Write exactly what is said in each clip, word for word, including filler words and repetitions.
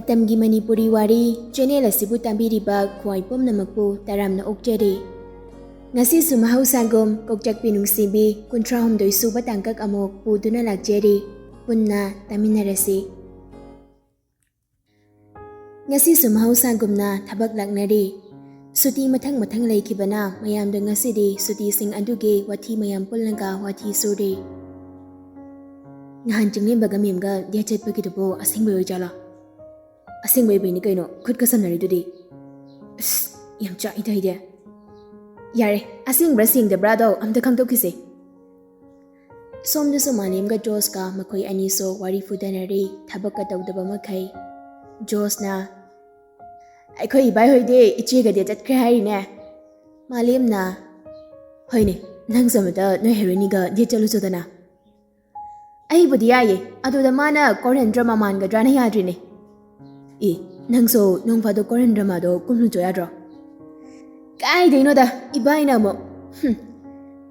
ꯇꯝꯒꯤ ꯃꯅꯤꯄꯨꯔꯤ ꯋꯥꯔꯤ ꯆꯦꯅꯦꯜ ꯑꯁꯤꯕꯨ ꯇꯥꯕꯤꯔꯤꯕ ꯈ꯭ꯋꯥꯏ ꯄꯨꯝꯅꯃꯛꯄꯨ ꯇꯔꯥꯝꯅ ꯑꯣꯛꯆꯔꯤ꯫ ꯉꯁꯤꯁꯨ ꯃꯍꯧꯁꯥꯒꯨꯝ ꯀꯣꯛꯆꯥꯛꯄꯤ ꯅꯨꯡꯁꯤꯕꯤ ꯀꯨꯟꯊ꯭ꯔꯥ ꯍꯨꯝꯗꯣꯏ ꯁꯨꯕ ꯇꯥꯡꯀꯛ ꯑꯃꯨꯛ ꯄꯨꯗꯨꯅ ꯂꯥꯛꯆꯔꯤ꯫ ꯄꯨꯟꯅ ꯇꯥꯃꯤꯟꯅꯔꯁꯤ꯫ ꯉꯁꯤꯁꯨ ꯃꯍꯧꯁꯥꯒꯨꯝꯅ ꯊꯕꯛ ꯂꯥꯛꯅꯔꯤ꯫ ꯁꯨꯇꯤ ꯃꯊꯪ ꯃꯊꯪ ꯂꯩꯈꯤꯕꯅ ꯃꯌꯥꯝꯗ ꯉꯁꯤꯗꯤ ꯁꯨꯇꯤꯁꯤꯡ ꯑꯗꯨꯒꯤ ꯋꯥꯊꯤ ꯃꯌꯥꯝ ꯄꯨꯜꯂꯒ ꯋꯥꯊꯤ ꯁꯨꯔꯤ꯫ ꯅꯍꯥꯟ ꯆꯤꯡꯂꯦꯝꯕꯒ ꯃꯦꯝꯒ ꯗꯦꯠ ꯆꯠꯄꯒꯤꯗꯨꯕꯨ ꯑꯁꯦꯡꯕ ꯑꯣꯏꯖꯥꯠꯂꯣ? ꯑꯁꯦꯡꯕ ꯑꯣꯏꯕꯩꯅꯤ ꯀꯩꯅꯣ, ꯈꯨꯠꯀ ꯁꯝꯅꯔꯤꯗꯨꯗꯤ꯫ ꯑꯁ, ꯌꯥꯝ ꯆꯥꯛꯏꯗ ꯑꯩꯗꯤ꯫ ꯌꯥꯔꯦ, ꯑꯁꯦꯡꯕ꯭ꯔꯥ ꯁꯦꯡꯗꯕ꯭ꯔꯥꯗꯣ ꯑꯝꯇ ꯈꯪꯗꯣꯛꯈꯤꯁꯦ꯫ ꯁꯣꯝꯗꯁꯨ ꯃꯥꯂꯦꯝꯒ ꯖꯣꯁꯀ ꯃꯈꯣꯏ ꯑꯅꯤꯁꯨ ꯋꯥꯔꯤ ꯐꯨꯗꯅꯔꯤ, ꯊꯕꯛꯀ ꯇꯧꯗꯕ ꯃꯈꯩ꯫ ꯖꯣꯁꯅ, "ꯑꯩꯈꯣꯏ ꯏꯕꯥꯏ ꯍꯣꯏꯗꯤ ꯏꯆꯦꯒꯗꯤ ꯆꯠꯈ꯭ꯔꯦ ꯍꯥꯏꯔꯤꯅꯦ?" ꯃꯥꯂꯦꯝꯅ, "ꯍꯣꯏꯅꯦ, ꯅꯪꯁꯨ ꯑꯃꯨꯛꯇ ꯅꯣꯏ ꯍꯦꯔꯣꯏꯅꯤꯒ ꯗꯦꯠ ꯆꯠꯂꯨꯆꯣꯗꯅ?" "ꯑꯩꯕꯨꯗꯤ ꯌꯥꯏꯌꯦ, ꯑꯗꯨꯗ ꯃꯥꯅ ꯀꯣꯔꯤꯌꯟ ꯗ꯭ꯔꯃꯥ ꯃꯥꯟꯒꯗ꯭ꯔꯥꯅ ꯌꯥꯗ꯭ꯔꯤꯅꯦ꯫" "ꯑꯦ, ꯅꯪꯁꯨ ꯅꯣꯡ ꯐꯥꯗꯣꯛ ꯀꯣꯔꯤꯌꯟ ꯗ꯭ꯔꯃꯥꯗꯣ ꯀꯨꯝꯂꯨꯆꯣ ꯌꯥꯗ꯭ꯔꯣ?" "ꯀꯥꯏꯗꯩꯅꯣꯗ, ꯏꯕꯥꯏꯅ ꯑꯃꯨꯛ꯫ ꯍꯨꯝ,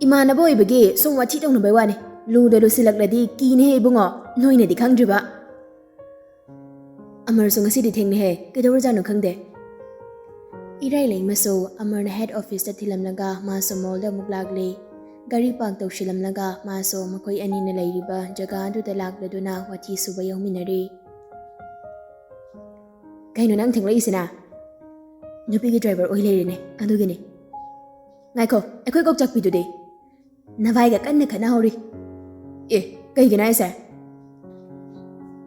ꯏꯃꯥꯟꯅꯕ ꯑꯣꯏꯕꯒꯤ ꯁꯨꯝ ꯋꯥꯊꯤ ꯇꯧꯅꯕꯩ ꯋꯥꯅꯤ꯫ ꯂꯨꯗ ꯂꯨꯁꯤꯜꯂꯛꯂꯗꯤ ꯀꯤꯅꯦꯍꯦ ꯏꯕꯨꯡꯉꯣ, ꯅꯣꯏꯅꯗꯤ ꯈꯪꯗ꯭ꯔꯤꯕ꯫" ꯑꯃꯔꯁꯨ ꯉꯁꯤꯗꯤ ꯊꯦꯡꯅꯍꯦ, ꯀꯩꯗꯧꯔꯖꯥꯠꯅꯣ ꯈꯪꯗꯦ꯫ ꯏꯔꯥꯏ ꯂꯩꯃꯁꯨ ꯑꯃꯔꯅ ꯍꯦꯗ ꯑꯣꯐꯤꯁꯇ ꯊꯤꯜꯂꯝꯂꯒ ꯃꯥꯁꯨ ꯃꯣꯜꯗ ꯑꯃꯨꯛ ꯂꯥꯛꯂꯦ꯫ ꯒꯥꯔꯤ ꯄꯥꯔꯛ ꯇꯧꯁꯤꯜꯂꯝꯂꯒ ꯃꯥꯁꯨ ꯃꯈꯣꯏ ꯑꯅꯤꯅ ꯂꯩꯔꯤꯕ ꯖꯒꯥ ꯑꯗꯨꯗ ꯂꯥꯛꯂꯗꯨꯅ ꯋꯥꯊꯤ ꯁꯨꯕ ꯌꯥꯎꯃꯤꯟꯅꯔꯦ꯫ "ꯀꯩꯅꯣ ꯅꯪ ꯊꯦꯡꯂꯛꯏꯁꯤꯅ?" "ꯅꯨꯄꯤꯒꯤ ꯗ꯭ꯔꯥꯏꯚꯔ ꯑꯣꯏ ꯂꯩꯔꯦꯅꯦ, ꯑꯗꯨꯒꯤꯅꯦ꯫" "ꯉꯥꯏꯈꯣ, ꯑꯩꯈꯣꯏ ꯀꯣꯛꯆꯥꯛꯄꯤꯗꯨꯗꯤ?" "ꯅꯚꯥꯏꯒ ꯀꯟꯅ ꯈꯠꯅꯍꯧꯔꯤ꯫" "ꯑꯦ, ꯀꯩꯒꯤꯅꯣ ꯍꯥꯏꯁꯦ?"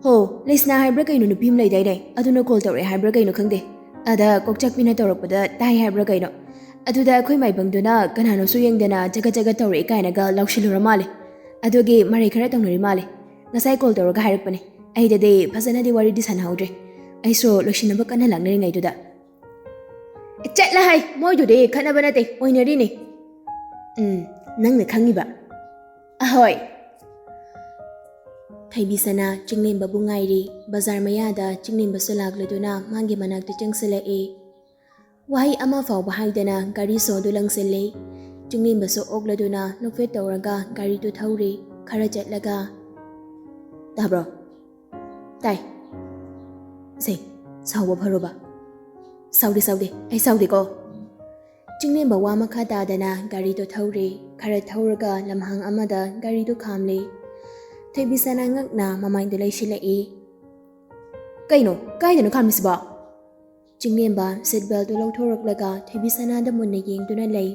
"ꯍꯣ, ꯂꯩꯁꯅꯥ ꯍꯥꯏꯕ꯭ꯔꯥ ꯀꯩꯅꯣ, ꯅꯨꯄꯤ ꯑꯃ ꯂꯩꯗꯥꯏꯅꯦ, ꯑꯗꯨꯅ ꯀꯣꯜ ꯇꯧꯔꯛꯑꯦ ꯍꯥꯏꯕ꯭ꯔꯥ ꯀꯩꯅꯣ ꯈꯪꯗꯦ꯫ ꯑꯗ ꯀꯣꯛꯆꯥꯛꯄꯤꯅ ꯇꯧꯔꯛꯄꯗ ꯇꯥꯏ ꯍꯥꯏꯕ꯭ꯔꯥ ꯀꯩꯅꯣ꯫ ꯑꯗꯨꯗ ꯑꯩꯈꯣꯏ ꯃꯥꯏꯕꯪꯗꯨꯅ ꯀꯅꯥꯅꯣꯁꯨ ꯌꯦꯡꯗꯅ ꯆꯒꯠ ꯆꯒꯠ ꯇꯧꯔꯛꯑꯦ ꯀꯥꯏꯅꯒ ꯂꯥꯎꯁꯤꯜꯂꯨꯔ ꯃꯥꯜꯂꯦ꯫ ꯑꯗꯨꯒꯤ ꯃꯔꯩ ꯈꯔ ꯇꯧꯅꯔꯤ ꯃꯥꯜꯂꯦ꯫ ꯉꯁꯥꯏ ꯀꯣꯜ ꯇꯧꯔꯒ ꯍꯥꯏꯔꯛꯄꯅꯦ꯫ ꯑꯩꯗꯗꯤ ꯐꯖꯅꯗꯤ ꯋꯥꯔꯤꯗꯤ ꯁꯥꯟꯅꯍꯧꯗ꯭ꯔꯦ꯫ ꯑꯩꯁꯨ ꯂꯣꯏꯁꯤꯟꯅꯕ ꯀꯟꯅ ꯂꯥꯛꯅꯔꯤꯉꯩꯗꯨꯗ꯫" "ꯆꯠꯂ ꯍꯥꯏ, ꯃꯣꯏꯗꯨꯗꯤ ꯈꯠꯅꯕ ꯅꯠꯇꯦ, ꯑꯣꯏꯅꯔꯤꯅꯦ꯫" "ꯎꯝ, ꯅꯪꯅ ꯈꯪꯉꯤꯕ?" "ꯑꯍꯣꯏ꯫" ꯊꯣꯏꯕꯤꯁꯅꯥ ꯆꯤꯡꯂꯦꯝꯕꯕꯨ ꯉꯥꯏꯔꯤ꯫ ꯕꯖꯥꯔ ꯃꯌꯥꯗ ꯆꯤꯡꯂꯦꯝꯕꯁꯨ ꯂꯥꯛꯂꯗꯨꯅ ꯃꯥꯒꯤ ꯃꯅꯥꯛꯇ ꯆꯪꯁꯤꯜꯂꯛꯏ꯫ ꯋꯥꯍꯩ ꯑꯃ ꯐꯥꯎꯕ ꯍꯥꯏꯗꯅ ꯒꯥꯔꯤ ꯁꯣꯗꯨ ꯂꯪꯁꯤꯜꯂꯤ꯫ ꯆꯤꯡꯂꯦꯝꯕꯁꯨ ꯑꯣꯛꯂꯗꯨꯅ ꯅꯣꯛꯐꯦꯠ ꯇꯧꯔꯒ ꯒꯥꯔꯤꯗꯨ ꯊꯧꯔꯤ꯫ ꯈꯔ ꯆꯠꯂꯒ, "ꯇꯥꯕ꯭ꯔꯣ?" "ꯇꯥꯏ꯫" ꯁꯦ, ꯁꯥꯎꯕ ꯐꯔꯨꯕ꯫ ꯁꯥꯎꯗꯦ, ꯁꯥꯎꯗꯦ, ꯑꯩ ꯁꯥꯎꯗꯦꯀꯣ꯫ ꯆꯤꯡꯂꯦꯝꯕ ꯋꯥ ꯃꯈꯥ ꯇꯥꯗꯅ ꯒꯥꯔꯤꯗꯣ ꯊꯧꯔꯦ꯫ ꯈꯔ ꯊꯧꯔꯒ ꯂꯝꯍꯥꯡ ꯑꯃꯗ ꯒꯥꯔꯤꯗꯣ ꯈꯥꯝꯂꯦ꯫ ꯊꯣꯏꯕꯤꯁꯅꯥ ꯉꯛꯅ ꯃꯃꯥꯏꯗꯣ ꯂꯩꯁꯤꯜꯂꯛꯏ꯫ "ꯀꯩꯅꯣ, ꯀꯥꯏꯗꯅꯣ ꯈꯥꯝꯃꯤꯁꯤꯕꯣ?" ꯆꯤꯡꯂꯦꯝꯕ ꯁꯤꯠ ꯕꯦꯜꯗꯨ ꯂꯧꯊꯣꯔꯛꯂꯒ ꯊꯣꯏꯕꯤꯁꯅꯥꯗ ꯃꯨꯟꯅ ꯌꯦꯡꯗꯨꯅ ꯂꯩ꯫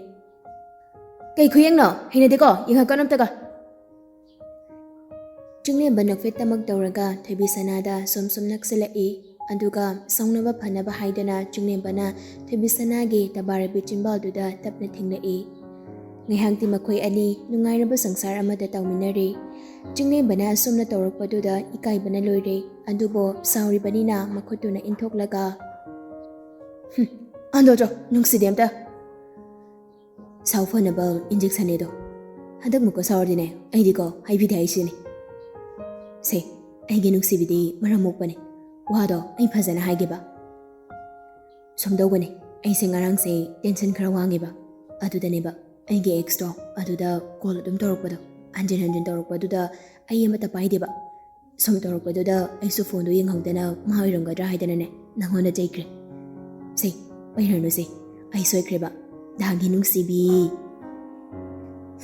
"ꯀꯩ ꯈꯨꯌꯦꯡꯅꯣ? ꯍꯩꯅꯗꯦꯀꯣ, ꯌꯦꯡꯍꯟꯀꯅꯨ ꯑꯝꯇꯒ!" ꯆꯤꯡꯂꯦꯝꯕ ꯅꯣꯛꯐꯦꯠꯇꯃꯛ ꯇꯧꯔꯒ ꯊꯣꯏꯕꯤꯁꯅꯥꯗ ꯁꯨꯝ ꯁꯨꯝ ꯅꯛꯁꯤꯜꯂꯛꯏ꯫ ꯑꯗꯨꯒ ꯁꯥꯎꯅꯕ ꯐꯅꯕ ꯍꯥꯏꯗꯨꯅ ꯆꯤꯡꯂꯦꯝꯕꯅ ꯊꯣꯏꯕꯤꯁꯅꯥꯒꯤ ꯇꯕꯥꯔꯕꯤ ꯆꯤꯟꯕꯥꯜꯗꯨꯗ ꯇꯞꯅ ꯊꯤꯡꯂꯛꯏ꯫ ꯉꯥꯏꯍꯥꯛꯇꯤ ꯃꯈꯣꯏ ꯑꯅꯤ ꯅꯨꯡꯉꯥꯏꯔꯕ ꯁꯪꯁꯥꯔ ꯑꯃꯗ ꯇꯧꯃꯤꯟꯅꯔꯤ꯫ ꯆꯤꯡꯂꯦꯝꯕꯅ ꯑꯁꯨꯝꯅ ꯇꯧꯔꯛꯄꯗꯨꯗ ꯏꯀꯥꯏꯕꯅ ꯂꯣꯏꯔꯦ꯫ ꯑꯗꯨꯕꯨ ꯁꯥꯎꯔꯤꯕꯅꯤꯅ ꯃꯈꯨꯠꯇꯨꯅ ꯏꯟꯊꯣꯛꯂꯒ, "ꯍꯨꯝ, ꯑꯟꯗꯣ ꯆꯣ, ꯅꯨꯡꯁꯤꯗꯦ ꯑꯝꯇ꯫ ꯁꯥꯎ ꯐꯅꯕ ꯏꯟꯖꯦꯛꯁꯟꯅꯦꯗꯣ꯫ ꯍꯟꯗꯛ ꯃꯨꯛꯀ ꯁꯥꯎꯔꯗꯤꯅꯦ, ꯑꯩꯗꯤꯀꯣ ꯍꯥꯏꯕꯤꯗꯦ ꯍꯥꯏꯁꯤꯅꯤ꯫ ꯁꯦ, ꯑꯩꯒꯤ ꯅꯨꯡꯁꯤꯕꯤꯗꯤ ꯃꯔꯝ ꯃꯣꯛꯄꯅꯦ꯫ ꯋꯥꯗꯣ ꯑꯩ ꯐꯖꯅ ꯍꯥꯏꯒꯦꯕ꯫ ꯁꯨꯝ ꯇꯧꯕꯅꯦ, ꯑꯩꯁꯦ ꯉꯔꯥꯡꯁꯦ ꯇꯦꯟꯁꯟ ꯈꯔ ꯋꯥꯡꯉꯦꯕ꯫ ꯑꯗꯨꯗꯅꯦꯕ ꯑꯩꯒꯤ ꯑꯦꯛꯁꯇꯣ ꯑꯗꯨꯗ ꯀꯣꯜ ꯑꯗꯨꯝ ꯇꯧꯔꯛꯄꯗꯣ, ꯍꯟꯖꯤꯟ ꯍꯟꯖꯤꯟ ꯇꯧꯔꯛꯄꯗꯨꯗ ꯑꯩ ꯑꯃꯠꯇ ꯄꯥꯏꯗꯦꯕ꯫ ꯁꯨꯝ ꯇꯧꯔꯛꯄꯗꯨꯗ ꯑꯩꯁꯨ ꯐꯣꯟꯗꯣ ꯌꯦꯡꯍꯧꯗꯅ ꯃꯥ ꯑꯣꯏꯔꯝꯒꯗ꯭ꯔꯥ ꯍꯥꯏꯗꯅꯅꯦ ꯅꯪꯉꯣꯟꯗ ꯆꯩꯈ꯭ꯔꯦ꯫ ꯁꯦ, ꯄꯩꯔꯅꯨꯁꯦ, ꯑꯩ ꯁꯣꯏꯈ꯭ꯔꯦꯕ꯫ ꯗꯥꯒꯤ ꯅꯨꯡꯁꯤꯕꯤ꯫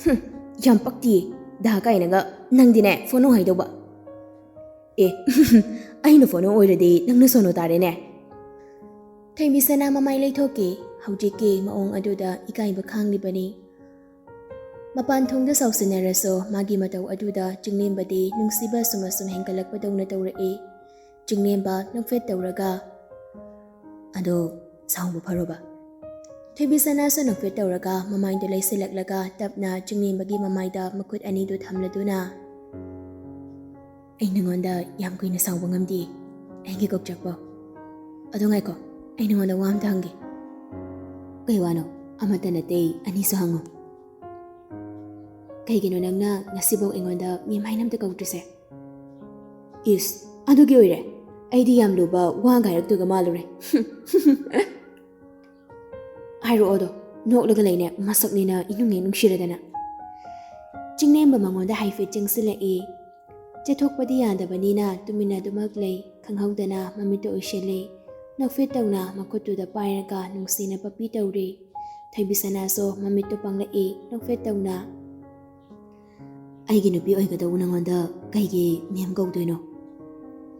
ꯍꯨꯝ, ꯌꯥꯝ ꯄꯛꯇꯤꯌꯦ꯫ ꯗꯥ ꯀꯥꯏꯅꯒ, ꯅꯪꯗꯤꯅꯦ ꯐꯣꯟ ꯍꯥꯏꯗꯧꯕ꯫ ꯑꯦ, ꯑꯩꯅ ꯐꯣꯟ ꯑꯣꯏꯔꯗꯤ ꯅꯪꯅ ꯁꯣꯅꯣ ꯇꯥꯔꯦꯅꯦ꯫ ꯊꯣꯏꯕꯤꯁꯅꯥ ꯃꯃꯥꯏ ꯂꯩꯊꯣꯛꯀꯦ꯫ ꯍꯧꯖꯤꯛꯀꯤ ꯃꯑꯣꯡ ꯑꯗꯨꯗ ꯏꯀꯥꯏꯕ ꯈꯥꯡꯂꯤꯕꯅꯤ꯫ ꯃꯄꯥꯟ ꯊꯣꯡꯗ ꯁꯥꯎꯁꯤꯟꯅꯔꯁꯨ ꯃꯥꯒꯤ ꯃꯇꯧ ꯑꯗꯨꯗ ꯆꯤꯡꯂꯦꯝꯕꯗꯤ ꯅꯨꯡꯁꯤꯕ ꯑꯁꯨꯝ ꯑꯁꯨꯝ ꯍꯦꯟꯒꯠꯂꯛꯄꯗꯧꯅ ꯇꯧꯔꯛꯏ꯫ ꯆꯤꯡꯂꯦꯝꯕ ꯅꯣꯛꯐꯦꯠ ꯇꯧꯔꯒ, "ꯑꯗꯣ ꯁꯥꯎꯕ ꯐꯔꯣꯕ?" ꯊꯣꯏꯕꯤꯁꯅꯥꯁꯨ ꯅꯣꯛꯐꯦꯠ ꯇꯧꯔꯒ ꯃꯃꯥꯏꯗꯣ ꯂꯩꯁꯤꯜꯂꯛꯂꯒ ꯇꯞꯅ ꯆꯤꯡꯂꯦꯝꯕꯒꯤ ꯃꯃꯥꯏꯗ ꯃꯈꯨꯠ ꯑꯅꯤꯗꯨ ꯊꯝꯂꯗꯨꯅ, "ꯑꯩ ꯅꯉꯣꯟꯗ ꯌꯥꯝ ꯀꯨꯏꯅ ꯁꯥꯎꯕ ꯉꯝꯗꯦ, ꯑꯩꯒꯤ ꯀꯣꯛꯆꯛꯄꯣ꯫ ꯑꯗꯣ ꯉꯥꯏꯈꯣ, ꯑꯩ ꯅꯉꯣꯟꯗ ꯋꯥ ꯑꯝꯇ ꯍꯪꯒꯦ꯫" "ꯀꯩ ꯋꯥꯅꯣ?" "ꯑꯃꯠꯇ ꯅꯠꯇꯦ, ꯑꯅꯤꯁꯨ ꯍꯪꯉꯣ꯫" "ꯀꯩꯒꯤꯅꯣ ꯅꯪꯅ ꯉꯁꯤꯐꯥꯎ ꯑꯩꯉꯣꯟꯗ ꯃꯦꯝ ꯍꯥꯏꯅ ꯑꯝꯇ ꯀꯧꯗ꯭ꯔꯤꯁꯦ?" "ꯏꯁ, ꯑꯗꯨꯒꯤ ꯑꯣꯏꯔꯦ? ꯑꯩꯗꯤ ꯌꯥꯝ ꯂꯨꯕ ꯋꯥ ꯍꯥꯏꯔꯛꯇꯣꯏꯒ ꯃꯥꯜꯂꯨꯔꯦ꯫" "ꯍꯥꯏꯔꯛꯑꯣꯗꯣ, ꯅꯣꯛꯂꯒ ꯂꯩꯅꯦ, ꯃꯁꯛꯅꯤꯅ ꯏꯅꯨꯡ ꯍꯦꯛ ꯅꯨꯡꯁꯤꯔꯗꯅ꯫" ꯆꯤꯡꯂꯦꯝꯕ ꯃꯉꯣꯟꯗ ꯍꯥꯏꯐꯦꯠ ꯆꯪꯁꯤꯜꯂꯛꯏ꯫ ꯆꯦꯊꯣꯛꯄꯗꯤ ꯌꯥꯗꯕꯅꯤꯅ ꯇꯨꯃꯤꯟꯅ ꯑꯗꯨꯃꯛ ꯂꯩ꯫ ꯈꯪꯍꯧꯗꯅ ꯃꯃꯤꯠꯇꯣ ꯎꯏꯁꯤꯜꯂꯤ꯫ ꯅꯣꯛꯐꯦꯠꯇꯧꯅ ꯃꯈꯨꯠꯇꯨꯗ ꯄꯥꯏꯔꯒ ꯅꯨꯡꯁꯤꯅ ꯄꯞꯄꯤ ꯇꯧꯔꯤ꯫ ꯊꯣꯏꯕꯤꯁꯅꯥꯁꯨ ꯃꯃꯤꯠꯇꯣ ꯄꯥꯡꯂꯛꯏ꯫ ꯅꯣꯛꯐꯦꯠꯇꯧꯅ, "ꯑꯩꯒꯤ ꯅꯨꯄꯤ ꯑꯣꯏꯒꯗꯧꯕ ꯅꯉꯣꯟꯗ ꯀꯩꯒꯤ ꯃꯦꯝ ꯀꯧꯗꯣꯏꯅꯣ?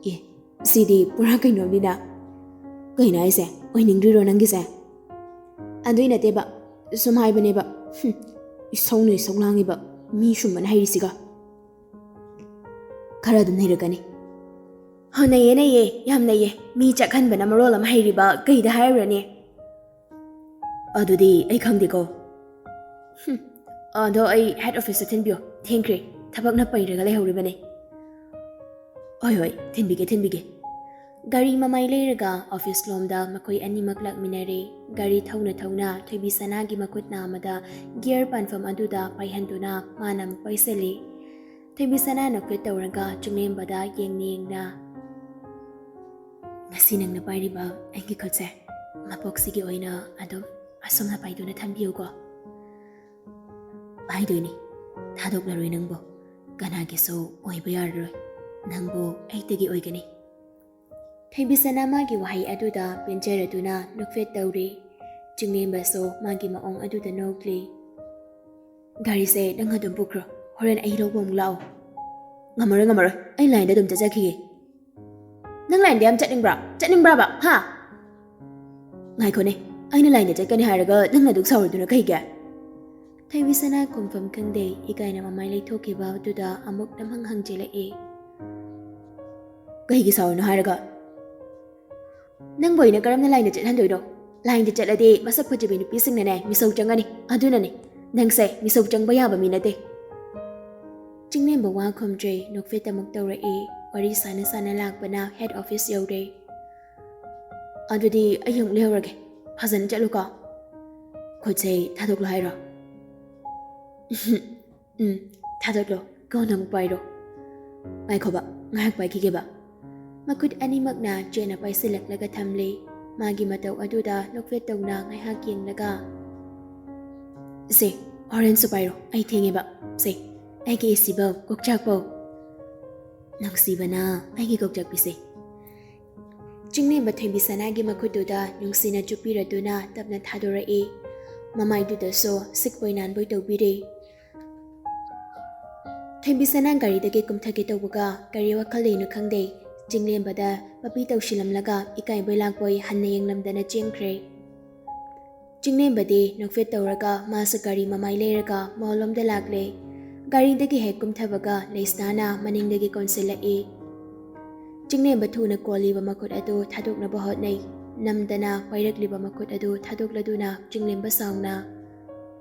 ꯑꯦ, ꯁꯤꯗꯤ ꯄꯨꯔꯥ ꯀꯩꯅꯣꯝꯅꯤꯅ꯫ ꯀꯩꯅꯣ ꯍꯥꯏꯁꯦ? ꯑꯣꯏꯅꯤꯡꯗ꯭ꯔꯤꯔꯣ ꯅꯪꯒꯤꯁꯦ?" "ꯑꯗꯨꯏ ꯅꯠꯇꯦꯕ, ꯁꯨꯝ ꯍꯥꯏꯕꯅꯦꯕ꯫ ꯍꯨꯝ, ꯏꯁꯧꯅ ꯏꯁꯧ ꯂꯥꯡꯉꯤꯕ ꯃꯤ ꯁꯨꯝꯕꯅ ꯍꯩꯔꯤꯁꯤꯒ꯫ ꯈꯔ ꯑꯗꯨꯝ ꯅꯩꯔꯛꯀꯅꯤ꯫" "ꯍꯣ, ꯅꯩꯌꯦ, ꯅꯩꯌꯦ, ꯌꯥꯝ ꯅꯩꯌꯦ꯫ ꯃꯤ ꯆꯠꯍꯟꯕꯅ ꯃꯔꯣꯜ ꯑꯃ ꯍꯩꯔꯤꯕ, ꯀꯩꯗ ꯍꯥꯏꯔꯨꯔꯅꯤ?" "ꯑꯗꯨꯗꯤ ꯑꯩ ꯈꯪꯗꯦꯀꯣ꯫" "ꯍꯨꯝ, ꯑꯗꯣ ꯑꯩ ꯍꯦꯗ ꯑꯣꯐꯤꯁꯇ ꯊꯤꯟꯕꯤꯌꯣ꯫ ꯊꯦꯡꯈ꯭ꯔꯦ, ꯊꯕꯛꯅ ꯄꯩꯔꯒ ꯂꯩꯍꯧꯔꯤꯕꯅꯦ꯫" "ꯍꯣꯏ, ꯍꯣꯏ, ꯊꯤꯟꯕꯤꯒꯦ, ꯊꯤꯟꯕꯤꯒꯦ꯫" ꯒꯥꯔꯤ ꯃꯃꯥꯏ ꯂꯩꯔꯒ ꯑꯣꯐꯤꯁ ꯂꯣꯝꯗ ꯃꯈꯣꯏ ꯑꯅꯤꯃꯛ ꯂꯥꯛꯃꯤꯟꯅꯔꯦ꯫ ꯒꯥꯔꯤ ꯊꯧꯅ ꯊꯧꯅ ꯊꯣꯏꯕꯤꯁꯅꯥꯒꯤ ꯃꯈꯨꯠ ꯅꯥꯝꯃꯗ ꯒꯤꯌꯔ ꯄꯥꯟꯐꯝ ꯑꯗꯨꯗ ꯄꯥꯏꯍꯟꯗꯨꯅ ꯃꯥꯅ ꯑꯃꯨꯛ ꯄꯥꯏꯁꯤꯜꯂꯤ꯫ ꯊꯣꯏꯕꯤꯁꯅꯥꯅ ꯈꯨꯠ ꯇꯧꯔꯒ ꯆꯨꯡꯂꯦꯝꯕꯗ ꯌꯦꯡꯅ ꯌꯦꯡꯅ, "ꯉꯁꯤ ꯅꯪꯅ ꯄꯥꯏꯔꯤꯕ ꯑꯩꯒꯤ ꯈꯨꯠꯁꯦ ꯃꯄꯣꯛꯁꯤꯒꯤ ꯑꯣꯏꯅ ꯑꯗꯨꯝ ꯑꯁꯨꯝꯅ ꯄꯥꯏꯗꯨꯅ ꯊꯝꯕꯤꯌꯨꯀꯣ꯫" "ꯄꯥꯏꯗꯣꯏꯅꯤ, ꯊꯥꯗꯣꯛꯂꯔꯣꯏ ꯅꯪꯕꯨ꯫ ꯀꯅꯥꯒꯤꯁꯨ ꯑꯣꯏꯕ ꯌꯥꯔꯔꯣꯏ, ꯅꯪꯕꯨ ꯑꯩꯇꯒꯤ ꯑꯣꯏꯒꯅꯤ꯫" ꯊꯣꯏꯕꯤꯁꯅꯥ ꯃꯥꯒꯤ ꯋꯥꯍꯩ ꯑꯗꯨꯗ ꯄꯦꯟꯖꯔꯗꯨꯅ ꯅꯣꯛꯐꯦꯠ ꯇꯧꯔꯤ꯫ ꯆꯤꯡꯂꯦꯝꯕꯁꯨ ꯃꯥꯒꯤ ꯃꯑꯣꯡ ꯑꯗꯨꯗ ꯅꯣꯛꯂꯤ꯫ "ꯒꯥꯔꯤꯁꯦ ꯅꯪ ꯑꯗꯨꯝ ꯄꯨꯈ꯭ꯔꯣ, ꯍꯣꯔꯦꯟ ꯑꯩ ꯂꯧꯕ ꯑꯃꯨꯛ ꯂꯥꯛꯑꯣ꯫" "ꯉꯝꯃꯔꯣꯏ, ꯉꯝꯃꯔꯣꯏ, ꯑꯩ ꯂꯥꯏꯟꯗ ꯑꯗꯨꯝ ꯆꯠꯆꯈꯤꯒꯦ꯫" "ꯅꯪ ꯂꯥꯏꯟꯗ ꯌꯥꯝ ꯆꯠꯅꯤꯡꯕ꯭ꯔꯥ? ꯆꯠꯅꯤꯡꯕ꯭ꯔꯥꯕ, ꯍꯥ?" "ꯉꯥꯏꯈꯣꯅꯦ, ꯑꯩꯅ ꯂꯥꯏꯟꯗ ꯆꯠꯀꯅꯤ ꯍꯥꯏꯔꯒ ꯅꯪꯅ ꯑꯗꯨꯛ ꯁꯥꯎꯔꯤꯗꯨꯅ ꯀꯩꯒꯤ?" ꯊꯣꯏꯕꯤꯁꯅꯥ ꯈꯨꯝꯐꯝ ꯈꯪꯗꯦ, ꯏꯀꯥꯏꯅ ꯃꯃꯥꯏ ꯂꯩꯊꯣꯛꯈꯤꯕ ꯑꯗꯨꯗ ꯑꯃꯨꯛ ꯅꯝꯍꯪ ꯍꯪꯖꯤꯜꯂꯛꯑꯦ꯫ "ꯀꯩꯒꯤ ꯁꯥꯎꯔꯤꯅꯣ ꯍꯥꯏꯔꯒ? ꯅꯪꯕꯨ ꯑꯩꯅ ꯀꯔꯝꯅ ꯂꯥꯏꯟꯗ ꯆꯠꯍꯟꯗꯣꯏꯅꯣ? ꯂꯥꯏꯟꯗ ꯆꯠꯂꯗꯤ ꯃꯁꯛ ꯐꯖꯕꯤ ꯅꯨꯄꯤꯁꯤꯡꯅꯅꯦ ꯃꯤꯁꯧ ꯆꯪꯒꯅꯤ꯫ ꯑꯗꯨꯅꯅꯦ, ꯅꯪꯁꯦ ꯃꯤꯁꯧ ꯆꯪꯕ ꯌꯥꯕ ꯃꯤ ꯅꯠꯇꯦ꯫" ꯆꯤꯡꯂꯦꯝꯕ ꯋꯥ ꯈꯨꯝꯗ꯭ꯔꯦ, ꯅꯣꯛꯐꯦꯠ ꯑꯃꯨꯛ ꯇꯧꯔꯛꯑꯦ꯫ ꯋꯥꯔꯤ ꯁꯥꯟꯅ ꯁꯥꯟꯅ ꯂꯥꯛꯄꯅ ꯍꯦꯗ ꯑꯣꯐꯤꯁ ꯌꯧꯔꯦ꯫ "ꯑꯗꯨꯗꯤ ꯑꯩ ꯑꯃꯨꯛ ꯂꯩꯍꯧꯔꯒꯦ꯫ ꯐꯖꯅ ꯆꯠꯂꯨꯀꯣ꯫" "ꯈꯨꯠꯁꯦ ꯊꯥꯗꯣꯛꯂꯣ ꯍꯥꯏꯔꯣ?" "ꯎꯝ, ꯊꯥꯗꯣꯛꯂꯣ, ꯀꯣꯟꯅ ꯑꯃꯨꯛ ꯄꯥꯏꯔꯣ꯫" "ꯉꯥꯏꯈꯣꯕ, ꯉꯥꯏꯍꯥꯛ ꯄꯥꯏꯈꯤꯒꯦꯕ꯫" ꯃꯈꯨꯠ ꯑꯅꯤꯃꯛꯅ ꯆꯦꯠꯅ ꯄꯥꯏꯁꯤꯜꯂꯛꯂꯒ ꯊꯝꯂꯦ꯫ ꯃꯥꯒꯤ ꯃꯇꯧ ꯑꯗꯨꯗ ꯅꯣꯛꯐꯦꯠ ꯇꯧꯅ ꯉꯥꯏꯍꯥꯛ ꯌꯦꯡꯂꯒ, "ꯁꯦ, ꯍꯣꯔꯦꯟꯁꯨ ꯄꯥꯏꯔꯣ, ꯑꯩ ꯊꯦꯡꯉꯦꯕ꯫ ꯁꯦ, ꯑꯩꯒꯤ ꯏꯁꯤꯕꯧ, ꯀꯣꯛꯆꯥꯛꯄꯧ꯫" ꯅꯨꯡꯁꯤꯕꯅ ꯑꯩꯒꯤ ꯀꯣꯛꯆꯛꯄꯤꯁꯦ꯫ ꯆꯤꯡꯂꯦꯝꯕ ꯊꯣꯏꯕꯤ ꯁꯅꯥꯒꯤ ꯃꯈꯨꯠꯇꯨꯗ ꯅꯨꯡꯁꯤꯅ ꯆꯨꯞꯄꯤꯔꯗꯨꯅ ꯇꯞꯅ ꯊꯥꯗꯣꯔꯛꯏ꯫ ꯃꯃꯥꯏꯗꯨꯗꯁꯨ ꯁꯤꯛꯄꯣꯏ ꯅꯥꯟꯕꯣꯏ ꯇꯧꯕꯤꯔꯦ꯫ ꯊꯣꯏꯕꯤ ꯁꯅꯥ ꯒꯥꯔꯤꯗꯒꯤ ꯀꯨꯝꯊꯒꯦ ꯇꯧꯕꯒ ꯀꯔꯤ ꯋꯥꯈꯜ ꯂꯩꯅꯣ ꯈꯪꯗꯦ, ꯆꯤꯡꯂꯦꯝꯕꯗ ꯃꯄꯤ ꯇꯧꯁꯤꯜꯂꯝꯂꯒ ꯏꯀꯥꯏꯕꯣꯏ ꯂꯥꯛꯄꯣꯏ ꯍꯟꯅ ꯌꯦꯡꯂꯝꯗꯅ ꯆꯦꯟꯈ꯭ꯔꯦ꯫ ꯆꯤꯡꯂꯦꯝꯕꯗꯤ ꯅꯣꯛꯐꯦꯠ ꯇꯧꯔꯒ ꯃꯥꯁꯨ ꯒꯥꯔꯤ ꯃꯃꯥꯏ ꯂꯩꯔꯒ ꯃꯣꯜꯂꯣꯝꯗ ꯂꯥꯛꯂꯦ꯫ ꯒꯥꯔꯤꯗꯒꯤ ꯍꯦꯛ ꯀꯨꯝꯊꯕꯒ ꯂꯩꯁꯅꯥꯅ ꯃꯅꯤꯡꯗꯒꯤ ꯀꯣꯟꯁꯤꯜꯂꯛꯏ꯫ ꯆꯤꯡꯂꯦꯝꯕ ꯊꯨꯅ ꯀꯣꯜꯂꯤꯕ ꯃꯈꯨꯠ ꯑꯗꯨ ꯊꯥꯗꯣꯛꯅꯕ ꯍꯣꯠꯅꯩ꯫ ꯅꯝꯗꯅ ꯄꯥꯏꯔꯛꯂꯤꯕ ꯃꯈꯨꯠ ꯑꯗꯨ ꯊꯥꯗꯣꯛꯂꯗꯨꯅ ꯆꯤꯡꯂꯦꯝꯕ ꯁꯥꯎꯅ,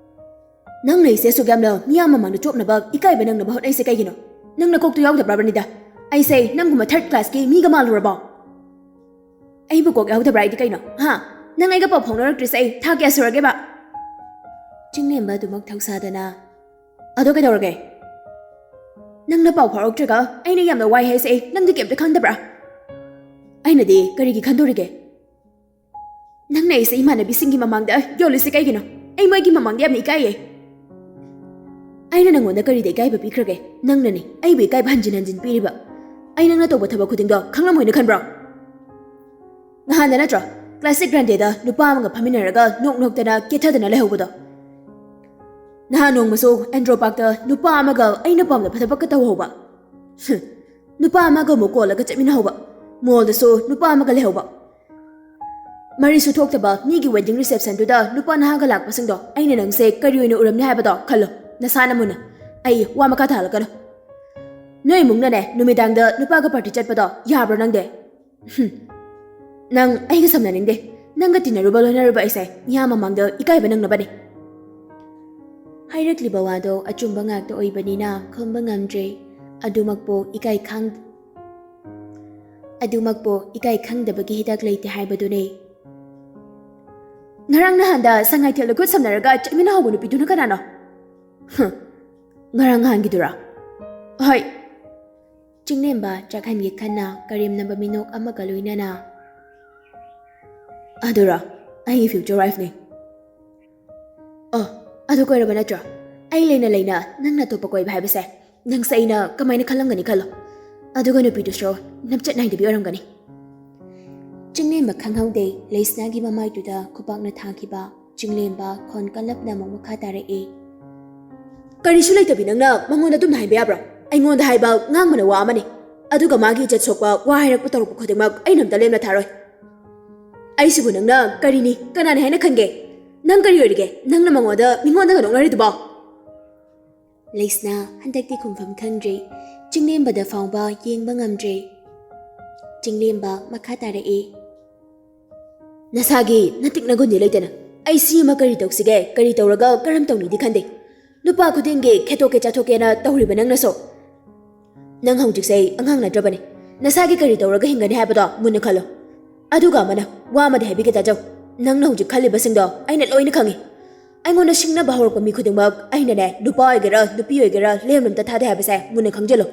"ꯅꯪ ꯂꯩꯁꯦ ꯑꯁꯨꯛ ꯌꯥꯝꯅ ꯃꯤꯌꯥꯝ ꯃꯃꯥꯡꯗ ꯆꯣꯞꯅꯕ, ꯏꯀꯥꯏꯕ ꯅꯪꯅꯕ ꯍꯣꯠꯅꯩꯁꯦ ꯀꯩꯒꯤꯅꯣ? ꯅꯪ ꯅꯀꯣꯛꯇꯨ ꯌꯥꯎꯗꯕ꯭ꯔꯥ ꯕꯅꯤꯗ? ꯑꯩꯁꯦ ꯅꯪꯒꯨꯝꯕ ꯊꯥꯔꯠ ꯀ꯭ꯂꯥꯁꯀꯤ ꯃꯤꯒ ꯃꯥꯜꯂꯨꯔꯕꯣ? ꯑꯩꯕꯨ ꯀꯣꯛ ꯌꯥꯎꯗꯕ꯭ꯔꯥ ꯑꯩꯗꯤ ꯀꯩꯅꯣ? ꯍꯥ? ꯅꯪ ꯑꯩꯒ ꯄꯥꯎ ꯐꯥꯎꯅꯔꯛꯇ꯭ꯔꯤꯁꯦ ꯑꯩ ꯊꯥ ꯀꯌꯥ ꯁꯨꯔꯒꯦꯕ?" ꯆꯤꯡꯂꯦꯝꯕ ꯑꯗꯨꯃꯛ ꯊꯧꯁꯥꯗꯅ, "ꯑꯗꯣ ꯀꯩꯗꯧꯔꯒꯦ? ꯅꯪꯅ ꯄꯥꯎ ꯐꯥꯎꯔꯛꯇ꯭ꯔꯒ ꯑꯩꯅ ꯌꯥꯝꯅ ꯋꯥꯏ ꯍꯥꯏꯁꯦ ꯑꯩ ꯅꯪꯗꯤ ꯀꯩꯝꯇ ꯈꯟꯗꯕ꯭ꯔꯥ?" "ꯑꯩꯅꯗꯤ ꯀꯔꯤꯒꯤ ꯈꯟꯗꯣꯔꯤꯒꯦ? ꯅꯪꯅ ꯑꯩꯁꯦ ꯏꯃꯥꯟꯅꯕꯤꯁꯤꯡꯒꯤ ꯃꯃꯥꯡꯗ ꯌꯣꯜꯂꯤꯁꯦ ꯀꯩꯒꯤꯅꯣ? ꯑꯩ ꯃꯣꯏꯒꯤ ꯃꯃꯥꯡꯗ ꯌꯥꯝꯅ ꯏꯀꯥꯏꯌꯦ꯫ ꯑꯩꯅ ꯅꯪꯉꯣꯟꯗ ꯀꯔꯤꯗ ꯏꯀꯥꯏꯕ ꯄꯤꯈ꯭ꯔꯒꯦ? ꯅꯪꯅꯅꯦ ꯑꯩꯕꯨ ꯏꯀꯥꯏꯕ ꯍꯟꯖꯤꯟ ꯍꯟꯖꯤꯟ ꯄꯤꯔꯤꯕ꯫ ꯑꯩ ꯅꯪꯅ ꯇꯧꯕ ꯊꯕꯛ ꯈꯨꯗꯤꯡꯗꯣ ꯈꯪꯂꯝꯃꯣꯏꯅ ꯈꯟꯕ꯭ꯔꯣ? ꯅꯍꯥꯟꯗ ꯅꯠꯇ꯭ꯔꯣ ꯀ꯭ꯂꯥꯁꯤꯛ ꯒ꯭ꯔꯥꯟꯗꯦꯗ ꯅꯨꯄꯥ ꯑꯃꯒ ꯐꯝꯃꯤꯟꯅꯔꯒ ꯅꯣꯛ ꯅꯣꯛꯇꯅ ꯀꯦꯊꯗꯅ ꯂꯩꯍꯧꯕꯗꯣ? ꯅꯍꯥꯟ ꯅꯣꯡꯃꯁꯨ ꯑꯦꯟꯗ꯭ꯔꯣ ꯄꯥꯔꯛꯇ ꯅꯨꯄꯥ ꯑꯃꯒ ꯑꯩꯅ ꯄꯥꯝꯗꯕ ꯊꯕꯛꯀ ꯇꯧꯍꯧꯕ꯫ ꯍꯨꯝ, ꯅꯨꯄꯥ ꯑꯃꯒ ꯑꯃꯨꯛ ꯀꯣꯜꯂꯒ ꯆꯠꯃꯤꯟꯅꯍꯧꯕ꯫ ꯃꯣꯜꯗꯁꯨ ꯅꯨꯄꯥ ꯑꯃꯒ ꯂꯩꯍꯧꯕ꯫ ꯃꯔꯤꯁꯨ ꯊꯣꯛꯇꯕ ꯃꯤꯒꯤ ꯋꯦꯗꯤꯡ ꯔꯤꯁꯦꯞꯁꯟꯗꯨꯗ ꯅꯨꯄꯥ ꯅꯍꯥꯒ ꯂꯥꯛꯄꯁꯤꯡꯗꯣ ꯑꯩꯅ ꯅꯪꯁꯦ ꯀꯔꯤ ꯑꯣꯏꯅ ꯎꯔꯝꯅꯤ ꯍꯥꯏꯕꯗꯣ ꯈꯜꯂꯣ ꯅꯁꯥꯅ ꯃꯨꯟꯅ꯫ ꯑꯩ ꯋꯥ ꯃꯈꯥ ꯇꯥꯍꯜꯂꯛꯀꯅꯨ꯫ ꯅꯣꯏ ꯏꯃꯨꯡꯅꯅꯦ ꯅꯨꯃꯤꯗꯥꯡꯗ ꯅꯨꯄꯥꯒ ꯄꯥꯔꯇꯤ ꯆꯠꯄꯗꯣ ꯌꯥꯕ꯭ꯔꯣ ꯅꯪꯗꯤ? ꯍꯨꯝ꯫ ꯅꯪ ꯑꯩꯒ ꯁꯝꯅꯅꯤꯡꯗꯦ꯫ ꯅꯪꯒ ꯇꯤꯟꯅꯔꯨꯕ ꯂꯣꯏꯅꯔꯨꯕ ꯑꯩꯁꯦ ꯃꯤꯌꯥꯝ ꯃꯃꯥꯡꯗ ꯏꯀꯥꯏꯕ ꯅꯪꯅꯕꯅꯦ꯫ ꯍꯥꯏꯔꯛꯂꯤꯕ ꯋꯥꯗꯣ ꯑꯆꯨꯝꯕ ꯉꯥꯛꯇ ꯑꯣꯏꯕꯅꯤꯅ ꯈꯨꯝꯕ ꯉꯝꯗ꯭ꯔꯦ꯫ ꯑꯗꯨꯃꯛꯄꯨ ꯏꯀꯥꯏ ꯈꯪ-, ꯑꯗꯨꯃꯛꯄꯨ ꯏꯀꯥꯏ ꯈꯪꯗꯕꯒꯤ ꯍꯤꯗꯥꯛ ꯂꯩꯇꯦ ꯍꯥꯏꯕꯗꯨꯅꯦ꯫ ꯉꯔꯥꯡ ꯅꯍꯥꯟꯗ ꯁꯉꯥꯏꯊꯦꯜꯗ ꯈꯨꯠ ꯁꯝꯅꯔꯒ ꯆꯠꯃꯤꯟꯅꯍꯧꯕ ꯅꯨꯄꯤꯗꯨꯅ ꯀꯅꯥꯅꯣ? ꯍꯨꯝ, ꯉꯔꯥꯡ ꯅꯍꯥꯟꯒꯤꯗꯨꯔꯥ? ꯍꯣꯏ꯫ ꯆꯤꯡꯂꯦꯝꯕ ꯆꯥꯛꯍꯟꯒꯦ ꯈꯟꯅ ꯀꯔꯦꯝꯅꯕ ꯃꯤꯅꯣꯛ ꯑꯃꯒ ꯂꯣꯏꯅꯅ, "ꯑꯗꯨꯔꯣ? ꯑꯩꯒꯤ ꯐ꯭ꯌꯨꯆꯔ ꯋꯥꯏꯐꯅꯤ꯫ ꯑꯣ, ꯑꯗꯨ ꯀꯣꯏꯔꯕ ꯅꯠꯇ꯭ꯔꯣ? ꯑꯩ ꯂꯩꯅ ꯂꯩꯅ ꯅꯪꯅ ꯑꯇꯣꯞꯄ ꯀꯣꯏꯕ ꯍꯥꯏꯕꯁꯦ ꯅꯪꯁꯦ ꯑꯩꯅ ꯀꯃꯥꯏꯅ ꯈꯜꯂꯝꯒꯅꯤ ꯈꯜꯂꯣ꯫ ꯑꯗꯨꯒ ꯅꯨꯄꯤꯗꯨꯁꯨ ꯅꯝꯆꯠ ꯅꯥꯏꯗꯕꯤ ꯑꯣꯏꯔꯝꯒꯅꯤ꯫ ꯆꯤꯡꯂꯦꯝꯕ ꯈꯪꯍꯧꯗꯦ, ꯂꯩꯁꯅꯥꯒꯤ ꯃꯃꯥꯏꯗꯨꯗ ꯈꯨꯄꯥꯛꯅ ꯊꯥꯈꯤꯕ꯫ ꯆꯤꯡꯂꯦꯝꯕ ꯈꯣꯟ ꯀꯜꯂꯞꯅ ꯑꯃꯨꯛ ꯃꯈꯥ ꯇꯥꯔꯛꯏ꯫ "ꯀꯔꯤꯁꯨ ꯂꯩꯇꯕꯤ ꯅꯪꯅ ꯃꯉꯣꯟꯗ ꯑꯗꯨꯝꯅ ꯍꯥꯏꯕ ꯌꯥꯕ꯭ꯔꯣ? ꯑꯩꯉꯣꯟꯗ ꯍꯥꯏꯕ ꯉꯥꯡꯕꯅ ꯋꯥ ꯑꯃꯅꯤ꯫ ꯑꯗꯨꯒ ꯃꯥꯒꯤ ꯏꯖꯠ ꯁꯣꯛꯄ ꯋꯥ ꯍꯥꯏꯔꯛꯄ ꯇꯧꯔꯛꯄ ꯈꯨꯗꯤꯡꯃꯛ ꯑꯩꯅ ꯑꯝꯇ ꯂꯦꯝꯅ ꯊꯥꯔꯣꯏ꯫ ꯑꯩꯁꯤꯕꯨ ꯅꯪꯅ ꯀꯔꯤꯅꯤ, ꯀꯅꯥꯅꯤ ꯍꯥꯏꯅ ꯈꯟꯒꯦ? ꯅꯪ ꯀꯔꯤ ꯑꯣꯏꯔꯤꯒꯦ? ꯅꯪꯅ ꯃꯉꯣꯟꯗ, ꯃꯤꯉꯣꯟꯗꯒ ꯅꯣꯛꯅꯔꯤꯗꯨꯕꯣ?" ꯂꯩꯁꯅꯥ ꯍꯟꯗꯛꯇꯤ ꯈꯨꯝꯐꯝ ꯈꯪꯗ꯭ꯔꯦ꯫ ꯆꯤꯡꯂꯦꯝꯕꯗ ꯐꯥꯎꯕ ꯌꯦꯡꯕ ꯉꯝꯗ꯭ꯔꯦ꯫ ꯆꯤꯡꯂꯦꯝꯕ ꯃꯈꯥ ꯇꯥꯔꯛꯏ꯫ "ꯅꯁꯥꯒꯤ ꯅꯇꯤꯛ ꯅꯒꯨꯟꯗꯤ ꯂꯩꯇꯅ ꯑꯩ ꯁꯤ ꯑꯃ ꯀꯔꯤ ꯇꯧꯁꯤꯒꯦ, ꯀꯔꯤ ꯇꯧꯔꯒ ꯀꯔꯝ ꯇꯧꯅꯤꯗꯤ ꯈꯟꯗꯦ꯫ ꯅꯨꯄꯥ ꯈꯨꯗꯤꯡꯒꯤ ꯈꯦꯠꯇꯣꯛꯀꯦ ꯆꯥꯊꯣꯛꯀꯦꯅ ꯇꯧꯔꯤꯕ ꯅꯪꯅꯁꯨ꯫ ꯅꯪ ꯍꯧꯖꯤꯛꯁꯦ ꯑꯉꯥꯡ ꯅꯠꯇ꯭ꯔꯕꯅꯦ꯫ ꯅꯁꯥꯒꯤ ꯀꯔꯤ ꯇꯧꯔꯒ ꯍꯤꯡꯒꯅꯤ ꯍꯥꯏꯕꯗꯣ ꯃꯨꯟꯅ ꯈꯜꯂꯣ꯫ ꯑꯗꯨꯒ ꯑꯃꯅ, ꯋꯥ ꯑꯃꯗꯤ ꯍꯥꯏꯕꯤꯒꯦ ꯇꯥꯖꯧ꯫ ꯅꯪꯅ ꯍꯧꯖꯤꯛ ꯈꯜꯂꯤꯕꯁꯤꯡꯗꯣ ꯑꯩꯅ ꯂꯣꯏꯅ ꯈꯪꯉꯤ꯫ ꯑꯩꯉꯣꯟꯗ ꯁꯤꯡꯅꯕ ꯍꯧꯔꯛꯄ ꯃꯤ ꯈꯨꯗꯤꯡꯃꯛ ꯑꯩꯅꯅꯦ, ꯅꯨꯄꯥ ꯑꯣꯏꯒꯦꯔꯥ ꯅꯨꯄꯤ ꯑꯣꯏꯒꯦꯔꯥ, ꯂꯦꯝꯅ ꯑꯝꯇ ꯊꯥꯗꯦ ꯍꯥꯏꯕꯁꯦ ꯃꯨꯟꯅ ꯈꯪꯖꯤꯜꯂꯨ꯫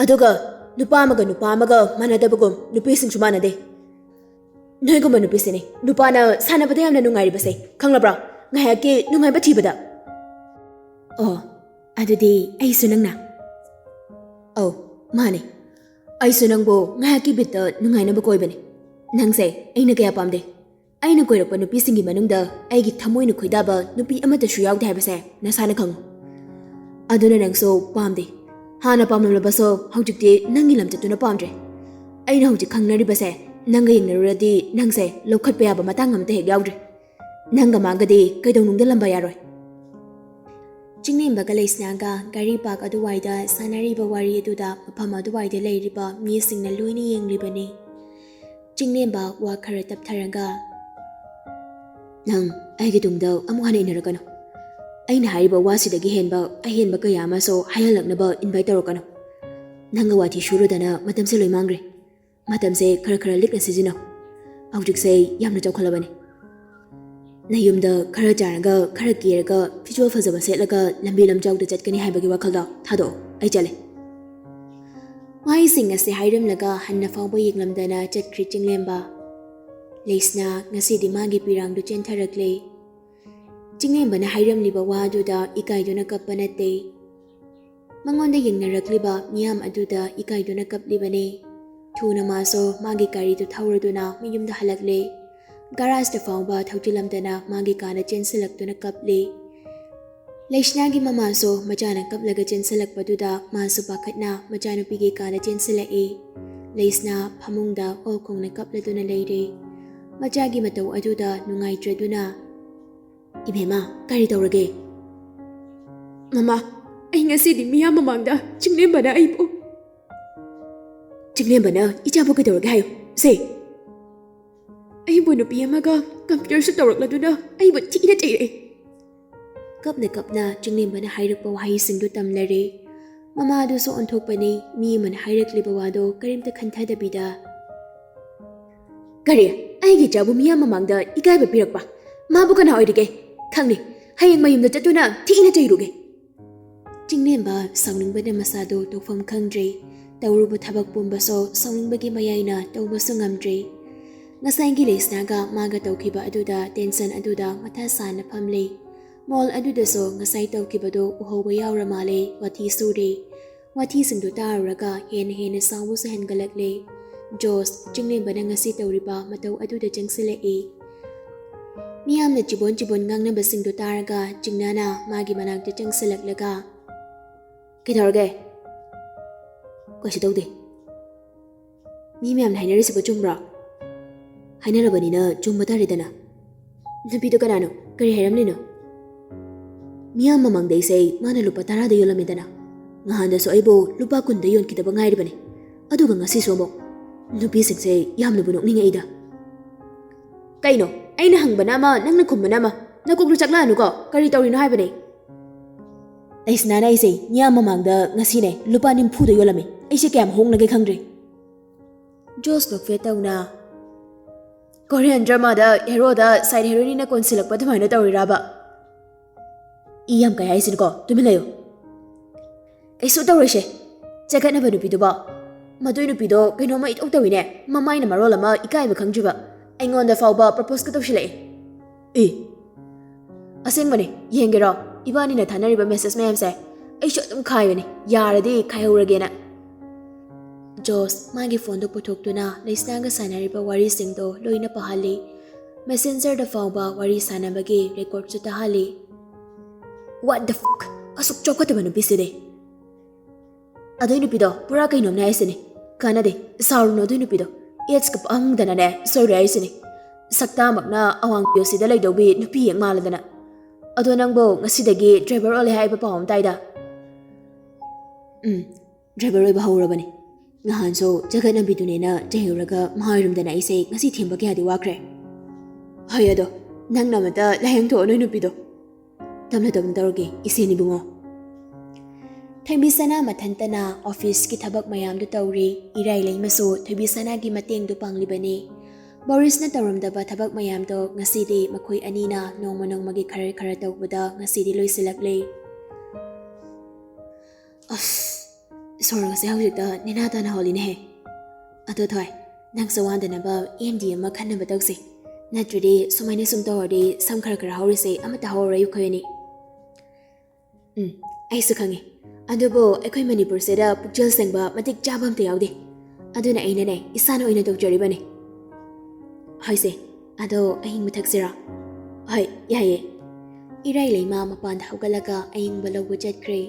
ꯑꯗꯨꯒ ꯅꯨꯄꯥ ꯑꯃꯒ ꯅꯨꯄꯥ ꯑꯃꯒ ꯃꯥꯟꯅꯗꯕꯒꯨꯝ ꯅꯨꯄꯤꯁꯤꯡꯁꯨ ꯃꯥꯟꯅꯗꯦ꯫ ꯅꯣꯏꯒꯨꯝꯕ ꯅꯨꯄꯤꯁꯤꯅꯦ ꯅꯨꯄꯥꯅ ꯁꯥꯟꯅꯕꯗ ꯌꯥꯝꯅ ꯅꯨꯡꯉꯥꯏꯔꯤꯕꯁꯦ, ꯈꯪꯂꯕ꯭ꯔꯥ? ꯉꯥꯏꯍꯥꯛꯀꯤ ꯅꯨꯡꯉꯥꯏꯕ ꯊꯤꯕꯗ꯫ ꯑꯣ, ꯑꯗꯨꯗꯤ ꯑꯩꯁꯨ ꯅꯪꯅ? ꯑꯧ, ꯃꯥꯅꯦ꯫ ꯑꯩꯁꯨ ꯅꯪꯕꯨ ꯉꯥꯏꯍꯥꯛꯀꯤ ꯕꯤꯠꯇ ꯅꯨꯡꯉꯥꯏꯅꯕ ꯀꯣꯏꯕꯅꯦ꯫ ꯅꯪꯁꯦ ꯑꯩꯅ ꯀꯌꯥ ꯄꯥꯝꯗꯦ꯫ ꯑꯩꯅ ꯀꯣꯏꯔꯛꯄ ꯅꯨꯄꯤꯁꯤꯡꯒꯤ ꯃꯅꯨꯡꯗ ꯑꯩꯒꯤ ꯊꯃꯣꯏꯅ ꯈꯣꯏꯗꯥꯕ ꯅꯨꯄꯤ ꯑꯃꯠꯇꯁꯨ ꯌꯥꯎꯗꯦ ꯍꯥꯏꯕꯁꯦ ꯅꯁꯥꯅ ꯈꯪꯉꯨ꯫ ꯑꯗꯨꯅ ꯅꯪꯁꯨ ꯄꯥꯝꯗꯦ꯫ ꯍꯥꯟꯅ ꯄꯥꯝꯂꯝꯂꯕꯁꯨ ꯍꯧꯖꯤꯛꯇꯤ ꯅꯪꯒꯤ ꯂꯝꯆꯠꯇꯨꯅ ꯄꯥꯝꯗ꯭ꯔꯦ꯫ ꯑꯩꯅ ꯍꯧꯖꯤꯛ ꯈꯪꯅꯔꯤꯕꯁꯦ ꯅꯪꯒ ꯌꯦꯡꯅꯔꯨꯔꯗꯤ ꯅꯪꯁꯦ ꯂꯧꯈꯠꯄ ꯌꯥꯕ ꯃꯇꯥꯡ ꯑꯃꯠꯇ ꯍꯦꯛ ꯌꯥꯎꯗ꯭ꯔꯦ꯫ ꯅꯪꯒ ꯃꯥꯒꯗꯤ ꯀꯩꯗꯧꯅꯨꯡꯗ ꯂꯝꯕ ꯌꯥꯔꯣꯏ꯫ ꯆꯤꯡꯂꯦꯝꯕꯒ ꯂꯩꯁꯅꯥꯒ ꯒꯥꯔꯤ ꯄꯥꯔꯛ ꯑꯗꯨꯋꯥꯏꯗ ꯁꯥꯟꯅꯔꯤꯕ ꯋꯥꯔꯤ ꯑꯗꯨꯗ ꯃꯐꯝ ꯑꯗꯨꯋꯥꯏꯗ ꯂꯩꯔꯤꯕ ꯃꯤꯁꯤꯡꯅ ꯂꯣꯏꯅ ꯌꯦꯡꯂꯤꯕꯅꯤ꯫ ꯆꯤꯡꯂꯦꯝꯕ ꯋꯥ ꯈꯔ ꯇꯞꯊꯔꯒ, "ꯅꯪ ꯑꯩꯒꯤ ꯇꯨꯡꯗ ꯑꯃꯨꯛ ꯍꯟꯅ ꯏꯟꯅꯔꯛꯀꯅꯨ꯫ ꯑꯩꯅ ꯍꯥꯏꯔꯤꯕ ꯋꯥꯁꯤꯗꯒꯤ ꯍꯦꯟꯕ ꯑꯍꯦꯟꯕ ꯀꯌꯥ ꯑꯃꯁꯨ ꯍꯥꯏꯍꯜꯂꯛꯅꯕ ꯏꯟꯚꯥꯏꯠ ꯇꯧꯔꯛꯀꯅꯨ꯫ ꯅꯪꯒ ꯋꯥꯊꯤ ꯁꯨꯔꯨꯗꯅ ꯃꯇꯝꯁꯦ ꯂꯣꯏ ꯃꯥꯡꯈ꯭ꯔꯦ꯫ ꯃꯇꯝꯁꯦ ꯈꯔ ꯈꯔ ꯂꯤꯛꯅ ꯁꯤꯖꯤꯟꯅꯧ꯫ ꯍꯧꯖꯤꯛꯁꯦ ꯌꯥꯝꯅ ꯆꯥꯎꯈꯠꯂꯕꯅꯤ꯫ ꯅꯌꯨꯝꯗ ꯈꯔ ꯆꯥꯔꯒ, ꯈꯔ ꯀꯦꯔꯒ, ꯐꯤꯖꯣꯜ ꯐꯖꯕ ꯁꯦꯠꯂꯒ ꯂꯝꯕꯤ ꯂꯝꯖꯥꯎꯗ ꯆꯠꯀꯅꯤ ꯍꯥꯏꯕꯒꯤ ꯋꯥꯈꯜꯗꯣ ꯊꯥꯗꯣꯛꯑꯣ꯫ ꯑꯩ ꯆꯠꯂꯦ꯫" ꯋꯥꯍꯩꯁꯤꯡ ꯑꯁꯤ ꯍꯥꯏꯔꯝꯂꯒ ꯍꯟꯅ ꯐꯥꯎꯕ ꯌꯦꯡꯂꯝꯗꯅ ꯆꯠꯈ꯭ꯔꯤ ꯆꯤꯡꯂꯦꯝꯕ꯫ ꯂꯩꯁꯅꯥ ꯉꯁꯤꯗꯤ ꯃꯥꯒꯤ ꯄꯤꯔꯥꯡꯗꯨ ꯆꯦꯟꯊꯔꯛꯂꯦ꯫ ꯆꯤꯡꯂꯦꯝꯕꯅ ꯍꯥꯏꯔꯝꯂꯤꯕ ꯋꯥ ꯑꯗꯨꯗ ꯏꯀꯥꯏꯗꯨꯅ ꯀꯞꯄ ꯅꯠꯇꯦ꯫ ꯃꯉꯣꯟꯗ ꯌꯦꯡꯅꯔꯛꯂꯤꯕ ꯃꯤꯌꯥꯝ ꯑꯗꯨꯗ ꯏꯀꯥꯏꯗꯨꯅ ꯀꯞꯂꯤꯕꯅꯤ꯫ ꯊꯨꯅ ꯃꯥꯁꯨ ꯃꯥꯒꯤ ꯒꯥꯔꯤꯗꯨ ꯊꯧꯔꯗꯨꯅ ꯃꯌꯨꯝꯗ ꯍꯜꯂꯛꯂꯦ꯫ ꯒꯥꯔꯥꯖꯇ ꯐꯥꯎꯕ ꯊꯧꯖꯤꯜꯂꯝꯗꯅ ꯃꯥꯒꯤ ꯀꯥꯗ ꯆꯦꯟꯁꯤꯜꯂꯛꯇꯨꯅ ꯀꯞꯂꯦ꯫ ꯂꯩꯁꯅꯥꯒꯤ ꯃꯃꯥꯁꯨ ꯃꯆꯥꯅ ꯀꯞꯂꯒ ꯆꯦꯟꯁꯤꯜꯂꯛꯄꯗꯨꯗ ꯃꯥꯁꯨ ꯄꯥꯈꯠꯅ ꯃꯆꯥꯅꯨꯄꯤꯒꯤ ꯀꯥꯗ ꯆꯦꯟꯁꯤꯜꯂꯛꯏ꯫ ꯂꯩꯁꯅꯥ ꯐꯃꯨꯡꯗ ꯑꯣ ꯈꯣꯡꯅ ꯀꯞꯂꯗꯨꯅ ꯂꯩꯔꯦ꯫ ꯃꯆꯥꯒꯤ ꯃꯇꯧ ꯑꯗꯨꯗ ꯅꯨꯡꯉꯥꯏꯇ꯭ꯔꯗꯨꯅ, "ꯏꯕꯦꯝꯃ, ꯀꯔꯤ ꯇꯧꯔꯒꯦ?" "ꯃꯃꯥ, ꯑꯩ ꯉꯁꯤꯗꯤ ꯃꯤꯌꯥꯝ ꯃꯃꯥꯡꯗ ꯆꯤꯡꯂꯦꯝꯕꯅ ꯑꯩꯕꯨ..." "ꯆꯤꯡꯂꯦꯝꯕꯅ ꯏꯆꯥꯕꯨ ꯀꯩꯗꯧꯔꯒꯦ ꯍꯥꯏꯌꯨ ꯁꯦ?" "ꯑꯩꯕꯨ ꯅꯨꯄꯤ ꯑꯃꯒ ꯀꯝꯄ꯭ꯌꯨꯇꯔꯁꯨ ꯇꯧꯔꯛꯂꯗꯨꯅ ꯑꯩꯕꯨ ꯊꯤꯅ ꯆꯩꯔꯛꯏ꯫" ꯀꯞꯅ ꯀꯞꯅ ꯆꯤꯡꯂꯦꯝꯕꯅ ꯍꯥꯏꯔꯛꯄ ꯋꯥꯍꯩꯁꯤꯡꯗꯨ ꯇꯝꯂꯔꯦ꯫ ꯃꯃꯥꯗꯨꯁꯨ ꯑꯣꯟꯊꯣꯛꯄꯅꯤ, ꯃꯤ ꯑꯃꯅ ꯍꯥꯏꯔꯛꯂꯤꯕ ꯋꯥꯗꯣ ꯀꯔꯤꯝꯇ ꯈꯟꯊꯗꯕꯤꯗ, "ꯀꯔꯤ? ꯑꯩꯒꯤ ꯏꯆꯥꯕꯨ ꯃꯤꯌꯥꯝ ꯃꯃꯥꯡꯗ ꯏꯀꯥꯏꯕ ꯄꯤꯔꯛꯄ? ꯃꯥꯕꯨ ꯀꯅꯥ ꯑꯣꯏꯔꯤꯒꯦ? ꯈꯪꯅꯤ, ꯍꯌꯦꯡ ꯃꯌꯨꯝꯗ ꯆꯠꯇꯨꯅ ꯊꯤꯅ ꯆꯩꯔꯨꯒꯦ꯫" ꯆꯤꯡꯂꯦꯝꯕ ꯁꯥꯎꯅꯤꯡꯕꯅ ꯃꯁꯥꯗꯣ ꯇꯧꯐꯝ ꯈꯪꯗ꯭ꯔꯦ꯫ ꯇꯧꯔꯨꯕ ꯊꯕꯛ ꯄꯨꯝꯕꯁꯨ ꯁꯥꯎꯅꯤꯡꯕꯒꯤ ꯃꯌꯥꯏꯅ ꯇꯧꯕꯁꯨ ꯉꯝꯗ꯭ꯔꯦ꯫ ꯉꯁꯥꯏꯒꯤ ꯂꯩꯁꯅꯥꯒ ꯃꯥꯒ ꯇꯧꯈꯤꯕ ꯑꯗꯨꯗ ꯇꯦꯟꯁꯟ ꯑꯗꯨꯗ ꯃꯊꯥ ꯁꯥꯅ ꯐꯝꯂꯦ꯫ ꯃꯣꯜ ꯑꯗꯨꯗꯁꯨ ꯉꯁꯥꯏ ꯇꯧꯈꯤꯕꯗꯨ ꯎꯍꯧꯕ ꯌꯥꯎꯔ ꯃꯥꯜꯂꯦ, ꯋꯥꯊꯤ ꯁꯨꯔꯦ꯫ ꯋꯥꯊꯤꯁꯤꯡꯗꯨ ꯇꯥꯔꯨꯔꯒ ꯍꯦꯟꯅ ꯍꯦꯟꯅ ꯁꯥꯎꯕꯁꯨ ꯍꯦꯟꯒꯠꯂꯛꯂꯦ꯫ ꯖꯣꯁ, ꯆꯤꯡꯂꯦꯝꯕꯅ ꯉꯁꯤ ꯇꯧꯔꯤꯕ ꯃꯇꯧ ꯑꯗꯨꯗ ꯆꯪꯁꯤꯜꯂꯛꯏ꯫ ꯃꯤꯌꯥꯝꯅ ꯆꯤꯕꯣꯟ ꯆꯤꯕꯣꯟ ꯉꯥꯡꯅꯕꯁꯤꯡꯗꯨ ꯇꯥꯔꯒ ꯆꯤꯡꯅꯥꯅ ꯃꯥꯒꯤ ꯃꯅꯥꯛꯇ ꯆꯪꯁꯤꯜꯂꯛꯂꯒ, "ꯀꯩꯗꯧꯔꯒꯦ?" "ꯀꯩꯁꯨ ꯇꯧꯗꯦ꯫" "ꯃꯤ ꯃꯌꯥꯝꯅ ꯍꯥꯏꯅꯔꯤꯁꯤꯕꯨ ꯆꯨꯝꯕ꯭ꯔꯣ?" "ꯍꯥꯏꯅꯔꯕꯅꯤꯅ ꯆꯨꯝꯕ ꯇꯥꯔꯦꯗꯅ꯫" "ꯅꯨꯄꯤꯗꯣ ꯀꯅꯥꯅꯣ? ꯀꯔꯤ ꯍꯥꯏꯔꯝꯂꯤꯅꯣ?" "ꯃꯤꯌꯥꯝ ꯃꯃꯥꯡꯗ ꯑꯩꯁꯦ ꯃꯥꯅ ꯂꯨꯄꯥ ꯇꯔꯥꯗ ꯌꯣꯜꯂꯝꯃꯦꯗꯅ꯫ ꯅꯍꯥꯟꯗꯁꯨ ꯑꯩꯕꯨ ꯂꯨꯄꯥ ꯀꯨꯟꯗ ꯌꯣꯟꯈꯤꯗꯕ ꯉꯥꯏꯔꯤꯕꯅꯤ꯫ ꯑꯗꯨꯒ ꯉꯁꯤꯁꯨ ꯑꯃꯨꯛ꯫ ꯅꯨꯄꯤꯁꯤꯡꯁꯦ ꯌꯥꯝꯅꯕꯨ ꯅꯣꯛꯅꯤꯡꯉꯛꯏꯗ꯫" "ꯀꯩꯅꯣ? ꯑꯩꯅ ꯍꯪꯕꯅ ꯑꯃ, ꯅꯪꯅ ꯈꯨꯝꯕꯅ ꯑꯃ꯫ ꯅꯀꯣꯛꯇꯨ ꯆꯥꯛꯂꯛꯑꯅꯨꯀꯣ꯫ ꯀꯔꯤ ꯇꯧꯔꯤꯅꯣ ꯍꯥꯏꯕꯅꯦ?" "ꯂꯩꯁꯅꯥꯅ ꯑꯩꯁꯦ ꯃꯤꯌꯥꯝ ꯃꯃꯥꯡꯗ ꯉꯁꯤꯅꯦ ꯂꯨꯄꯥ ꯅꯤꯐꯨꯗ ꯌꯣꯜꯂꯝꯃꯤ꯫ ꯑꯩꯁꯦ ꯀꯌꯥꯝ ꯍꯣꯡꯂꯒꯦ ꯈꯪꯗ꯭ꯔꯦ꯫" ꯖꯣꯁ ꯅꯣꯛꯐꯦꯠ ꯇꯧꯅ, "ꯀꯣꯔꯤꯌꯟ ꯗ꯭ꯔꯃꯥꯗ ꯍꯦꯔꯣꯗ ꯁꯥꯏꯠ ꯍꯦꯔꯣꯏꯟꯅ ꯀꯣꯟꯁꯤꯜꯂꯛꯄ ꯑꯗꯨꯃꯥꯏꯅ ꯇꯧꯔꯤꯔꯕ?" "ꯏ ꯌꯥꯝ ꯀꯥꯏ ꯍꯥꯏꯁꯤꯅꯤꯀꯣ, ꯇꯨꯃꯤꯟ ꯂꯩꯌꯨ꯫" "ꯀꯩꯁꯨ ꯇꯧꯔꯣꯏꯁꯦ꯫ ꯆꯒꯠꯅꯕ ꯅꯨꯄꯤꯗꯨꯕꯣ꯫ ꯃꯗꯨꯏ ꯅꯨꯄꯤꯗꯣ ꯀꯩꯅꯣꯝꯃ ꯏꯇꯧ ꯇꯧꯏꯅꯦ꯫ ꯃꯃꯥꯏꯅ ꯃꯔꯣꯜ ꯑꯃ ꯏꯀꯥꯏꯕ ꯈꯪꯗ꯭ꯔꯤꯕ꯫ ꯑꯩꯉꯣꯟꯗ ꯐꯥꯎꯕ ꯄ꯭ꯔꯄꯣꯁꯀ ꯇꯧꯁꯤꯜꯂꯛꯑꯦ꯫" "ꯑꯦ, ꯑꯁꯦꯡꯕꯅꯦ, ꯌꯦꯡꯒꯦꯔꯣ? ꯏꯕꯥꯅꯤꯅ ꯊꯥꯅꯔꯤꯕ ꯃꯦꯁꯦꯖ ꯃꯌꯥꯝꯁꯦ ꯑꯩꯁꯨ ꯑꯗꯨꯝ ꯈꯥꯏꯕꯅꯤ, ꯌꯥꯔꯗꯤ ꯈꯥꯏꯍꯧꯔꯒꯦꯅ꯫ ꯖꯣꯁ ꯃꯥꯒꯤ ꯐꯣꯟꯗꯣ ꯄꯨꯊꯣꯛꯇꯨꯅ ꯂꯩꯁꯅꯥꯒ ꯁꯥꯟꯅꯔꯤꯕ ꯋꯥꯔꯤꯁꯤꯡꯗꯣ ꯂꯣꯏꯅ ꯄꯥꯍꯜꯂꯤ꯫ ꯃꯦꯁꯦꯟꯖꯔꯗ ꯐꯥꯎꯕ ꯋꯥꯔꯤ ꯁꯥꯟꯅꯕꯒꯤ ꯔꯦꯀꯣꯔꯗꯁꯨ ꯇꯥꯍꯜꯂꯤ꯫ What the fuck? ꯑꯁꯨꯛ ꯆꯥꯎꯈꯠꯇꯕ ꯅꯨꯄꯤꯁꯤꯗꯤ꯫ ꯑꯗꯨꯏ ꯅꯨꯄꯤꯗꯣ ꯄꯨꯔꯥ ꯀꯩꯅꯣꯝꯅꯦ ꯍꯥꯏꯁꯤꯅꯦ꯫ ꯀꯥꯟꯅꯗꯦ, ꯁꯥꯎꯔꯨꯅꯨ ꯑꯗꯨꯏ ꯅꯨꯄꯤꯗꯣ꯫ ꯑꯦꯠꯁꯀ ꯄꯪꯗꯅꯅꯦ ꯁꯣꯏꯔꯦ ꯍꯥꯏꯁꯤꯅꯦ꯫ ꯁꯛꯇꯥꯃꯛꯅ ꯑꯋꯥꯡ ꯄꯤꯌꯣꯁꯤꯗ ꯂꯩꯗꯧꯕꯤ ꯅꯨꯄꯤ ꯍꯦꯛ ꯃꯥꯜꯂꯗꯅ꯫ ꯑꯗꯣ ꯅꯪꯕꯨ ꯉꯁꯤꯗꯒꯤ ꯗ꯭ꯔꯥꯏꯚꯔ ꯑꯣꯜꯂꯦ ꯍꯥꯏꯕ ꯄꯥꯎ ꯑꯃ ꯇꯥꯏꯗ꯫ ꯎꯝ, ꯗ꯭ꯔꯥꯏꯚꯔ ꯑꯣꯏꯕ ꯍꯧꯔꯕꯅꯦ꯫ ꯅꯍꯥꯟꯁꯨ ꯖꯒꯠꯅꯕꯤꯗꯨꯅꯦꯅ ꯆꯩꯍꯧꯔꯒ ꯃꯍꯥꯏꯔꯨꯝꯗꯅ ꯑꯩꯁꯦ ꯉꯁꯤ ꯊꯦꯝꯕ ꯀꯌꯥꯗꯤ ꯋꯥꯈ꯭ꯔꯦ꯫ ꯍꯣꯏ ꯑꯗꯣ, ꯅꯪꯅ ꯑꯃꯇ ꯂꯥꯏꯌꯦꯡꯊꯣꯛꯑꯣ ꯅꯣꯏ ꯅꯨꯄꯤꯗꯣ꯫ ꯇꯞꯅ ꯇꯞꯅ ꯇꯧꯔꯒꯦ, ꯏꯆꯦꯅꯤ ꯏꯕꯨꯡꯉꯣ꯫ ꯊꯣꯏꯕꯤꯁꯅꯥ ꯃꯊꯟꯇꯅ ꯑꯣꯐꯤꯁꯀꯤ ꯊꯕꯛ ꯃꯌꯥꯝꯗꯨ ꯇꯧꯔꯤ꯫ ꯏꯔꯥꯏ ꯂꯩꯃꯁꯨ ꯊꯣꯏꯕꯤꯁꯅꯥꯒꯤ ꯃꯇꯦꯡꯗꯨ ꯄꯥꯡꯂꯤꯕꯅꯤ꯫ ꯕꯣꯔꯤꯁꯅ ꯇꯧꯔꯝꯗꯕ ꯊꯕꯛ ꯃꯌꯥꯝꯗꯣ ꯉꯁꯤꯗꯤ ꯃꯈꯣꯏ ꯑꯅꯤꯅ ꯅꯣꯡꯃ ꯅꯣꯡꯃꯒꯤ ꯈꯔ ꯈꯔ ꯇꯧꯕꯗ ꯉꯁꯤꯗꯤ ꯂꯣꯏꯁꯤꯜꯂꯛꯂꯦ꯫ ꯑꯁ, ꯁꯣꯔꯒꯁꯦ ꯍꯧꯖꯤꯛꯇ ꯅꯦꯅꯥ ꯇꯥꯅ ꯍꯣꯜꯂꯤꯅꯦꯍꯦ꯫ ꯑꯗꯣ ꯊꯣꯏ, ꯅꯪꯁꯨ ꯋꯥꯗꯅꯕ ꯑꯦꯝ ꯗꯤ ꯑꯃ ꯈꯟꯅꯕ ꯇꯧꯁꯦ꯫ ꯅꯠꯇ꯭ꯔꯗꯤ ꯁꯨꯃꯥꯏꯅ ꯁꯨꯝ ꯇꯧꯔꯗꯤ ꯁꯝ ꯈꯔ ꯈꯔ ꯍꯧꯔꯤꯁꯦ ꯑꯃꯠꯇ ꯍꯧꯔꯔꯣꯏ ꯑꯩꯈꯣꯏ ꯑꯅꯤ꯫ ꯎꯝ, ꯑꯩꯁꯨ ꯈꯪꯉꯤ꯫ ꯑꯗꯨꯕꯨ ꯑꯩꯈꯣꯏ ꯃꯅꯤꯄꯨꯔꯁꯤꯗ ꯄꯨꯛꯆꯦꯜ ꯁꯦꯡꯕ ꯃꯇꯤꯛ ꯆꯥꯕ ꯑꯝꯇ ꯌꯥꯎꯗꯦ꯫ ꯑꯗꯨꯅ ꯑꯩꯅꯅꯦ, ꯏꯁꯥꯅ ꯑꯣꯏꯅ ꯇꯧꯖꯔꯤꯕꯅꯤ꯫ ꯍꯣꯏꯁꯦ, ꯑꯗꯣ ꯑꯍꯤꯡꯕ ꯊꯛꯁꯤꯔꯣ? ꯍꯣꯏ, ꯌꯥꯏꯌꯦ꯫ ꯏꯔꯥꯏ ꯂꯩꯃ ꯃꯄꯥꯟꯗ ꯍꯧꯒꯠꯂꯒ ꯑꯌꯤꯡꯕ ꯂꯧꯕ ꯆꯠꯈ꯭ꯔꯦ꯫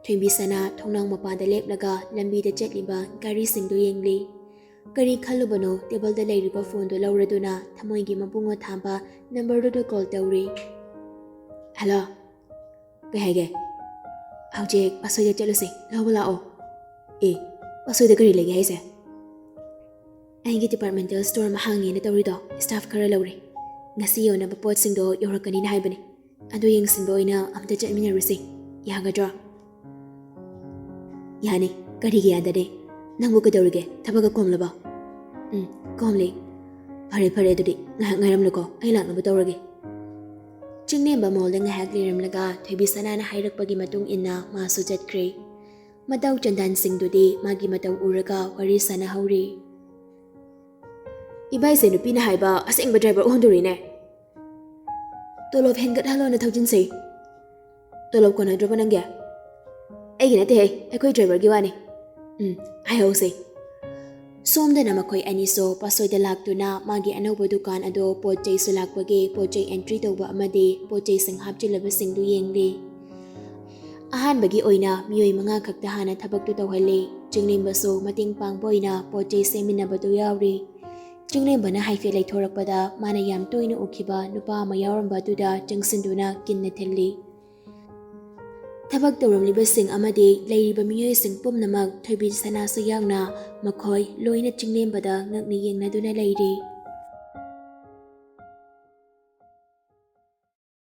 ꯊꯣꯏꯕꯤꯁꯅꯥ ꯊꯣꯡꯅꯥꯎ ꯃꯄꯥꯟꯗ ꯂꯦꯞꯂꯒ ꯂꯝꯕꯤꯗ ꯆꯠꯂꯤꯕ ꯒꯥꯔꯤꯁꯤꯡꯗꯨ ꯌꯦꯡꯂꯤ꯫ ꯀꯔꯤ ꯈꯜꯂꯨꯕꯅꯣ, ꯇꯦꯕꯜꯗ ꯂꯩꯔꯤꯕ ꯐꯣꯟꯗꯨ ꯂꯧꯔꯗꯨꯅ ꯊꯃꯣꯏꯒꯤ ꯃꯕꯨꯡ ꯑꯊꯥꯝꯕ ꯅꯝꯕꯔꯗꯨꯗ ꯀꯣꯜ ꯇꯧꯔꯤ꯫ ꯍꯜꯂꯣ꯫ ꯀꯩ ꯍꯥꯏꯒꯦ? ꯍꯧꯖꯤꯛ ꯄꯥꯁꯣꯏꯗ ꯆꯠꯂꯨꯁꯦ, ꯂꯧꯕ ꯂꯥꯛꯑꯣ꯫ ꯑꯦ, ꯄꯥꯁꯣꯏꯗ ꯀꯔꯤ ꯂꯩꯒꯦ ꯍꯥꯏꯁꯦ? ꯑꯩꯒꯤ ꯗꯤꯄꯥꯔꯠꯃꯦꯟꯇꯦꯜ ꯁ꯭ꯇꯣꯔ ꯑꯃ ꯍꯥꯡꯉꯦꯅ ꯇꯧꯔꯤꯗꯣ, ꯁ꯭ꯇꯥꯐ ꯈꯔ ꯂꯧꯔꯦ꯫ ꯉꯁꯤ ꯌꯣꯟꯅꯕ ꯄꯣꯠꯁꯤꯡꯗꯣ ꯌꯧꯔꯛꯀꯅꯤꯅ ꯍꯥꯏꯕꯅꯦ꯫ ꯑꯗꯨ ꯌꯦꯡꯁꯤꯟꯕ ꯑꯣꯏꯅ ꯑꯝꯇ ꯆꯠꯃꯤꯟꯅꯔꯨꯁꯦ, ꯌꯥꯒꯗ꯭ꯔꯣ? ꯌꯥꯅꯤ, ꯀꯔꯤꯒꯤ ꯌꯥꯗꯅꯤ? ꯅꯪꯕꯨ ꯀꯩꯗꯧꯔꯤꯒꯦ? ꯊꯕꯛꯀ ꯀꯣꯝꯂꯕꯣ? ꯎꯝ, ꯀꯣꯝꯂꯦ꯫ ꯐꯔꯦ, ꯐꯔꯦ, ꯑꯗꯨꯗꯤ ꯉꯥꯏꯍꯥꯛ ꯉꯥꯏꯔꯝꯂꯨꯀꯣ, ꯑꯩ ꯂꯥꯛꯅꯕ ꯇꯧꯔꯒꯦ꯫ ꯆꯤꯡꯂꯦꯝꯕ ꯃꯣꯜꯗ ꯉꯥꯏꯍꯥꯛ ꯂꯩꯔꯝꯂꯒ ꯊꯣꯏꯕꯤꯁꯅꯥꯅ ꯍꯥꯏꯔꯛꯄꯒꯤ ꯃꯇꯨꯡ ꯏꯟꯅ ꯃꯥꯁꯨ ꯆꯠꯈ꯭ꯔꯦ꯫ ꯃꯇꯧ ꯆꯟꯗꯥꯟꯁꯤꯡꯗꯨꯗꯤ ꯃꯥꯒꯤ ꯃꯇꯧ ꯎꯔꯒ ꯋꯥꯔꯤ ꯁꯥꯟꯅꯍꯧꯔꯤ꯫ ꯏꯕꯥꯏꯁꯦ ꯅꯨꯄꯤꯅ ꯍꯥꯏꯕ ꯑꯁꯦꯡꯕ ꯗ꯭ꯔꯥꯏꯚꯔ ꯑꯣꯟꯗꯣꯔꯤꯅꯦ꯫ ꯇꯣꯂꯣꯞ ꯍꯦꯟꯒꯠꯍꯜꯂꯣꯅ ꯊꯧꯖꯤꯟꯁꯦ꯫ ꯇꯣꯂꯣꯞ ꯀꯣꯟꯅꯗ꯭ꯔꯕ ꯅꯪꯒꯤ? ꯑꯩꯒꯤ ꯅꯠꯇꯦꯍꯦ, ꯑꯩꯈꯣꯏ ꯗ꯭ꯔꯥꯏꯚꯔꯒꯤ ꯋꯥꯅꯤ꯫ ꯎꯝ, ꯍꯥꯏꯍꯧꯁꯦ꯫ ꯁꯣꯝꯗꯅ ꯃꯈꯣꯏ ꯑꯅꯤꯁꯨ ꯄꯥꯁꯣꯏꯗ ꯂꯥꯛꯇꯨꯅ ꯃꯥꯒꯤ ꯑꯅꯧꯕ ꯗꯨꯀꯥꯟ ꯑꯗꯣ ꯄꯣꯠ ꯆꯩꯁꯨ ꯂꯥꯛꯄꯒꯤ ꯄꯣꯠ ꯆꯩ ꯑꯦꯟꯇ꯭ꯔꯤ ꯇꯧꯕ ꯑꯃꯗꯤ ꯄꯣꯠ ꯆꯩꯁꯤꯡ ꯍꯥꯞꯆꯤꯜꯂꯕꯁꯤꯡꯗꯨ ꯌꯦꯡꯂꯤ꯫ ꯑꯍꯥꯟꯕꯒꯤ ꯑꯣꯏꯅ ꯃꯤꯑꯣꯏ ꯃꯉꯥ ꯈꯛꯇ ꯍꯥꯟꯅ ꯊꯕꯛꯇꯨ ꯇꯧꯍꯜꯂꯤ꯫ ꯆꯤꯡꯂꯦꯝꯕꯁꯨ ꯃꯇꯦꯡ ꯄꯥꯡꯕ ꯑꯣꯏꯅ ꯄꯣꯠ ꯆꯩ ꯁꯦꯝꯃꯤꯟꯅꯕꯗꯨ ꯌꯥꯎꯔꯤ꯫ ꯆꯤꯡꯂꯦꯝꯕꯅ ꯍꯥꯏꯐꯦꯠ ꯂꯩꯊꯣꯔꯛꯄꯗ ꯃꯥꯅ ꯌꯥꯝ ꯇꯣꯏꯅ ꯎꯈꯤꯕ ꯅꯨꯄꯥ ꯑꯃ ꯌꯥꯎꯔꯝꯕ ꯑꯗꯨꯗ ꯆꯪꯁꯤꯟꯗꯨꯅ ꯀꯤꯟꯅ ꯊꯤꯜꯂꯤ꯫ ꯊꯕꯛ ꯇꯧꯔꯝꯂꯤꯕꯁꯤꯡ ꯑꯃꯗꯤ ꯂꯩꯔꯤꯕ ꯃꯤꯑꯣꯏꯁꯤꯡ ꯄꯨꯝꯅꯃꯛ, ꯊꯣꯏꯕꯤ ꯁꯅꯥꯁꯨ ꯌꯥꯎꯅ, ꯃꯈꯣꯏ ꯂꯣꯏꯅ ꯆꯤꯡꯂꯦꯝꯕꯗ ꯉꯛꯅ ꯌꯦꯡꯅꯗꯨꯅ ꯂꯩꯔꯤ꯫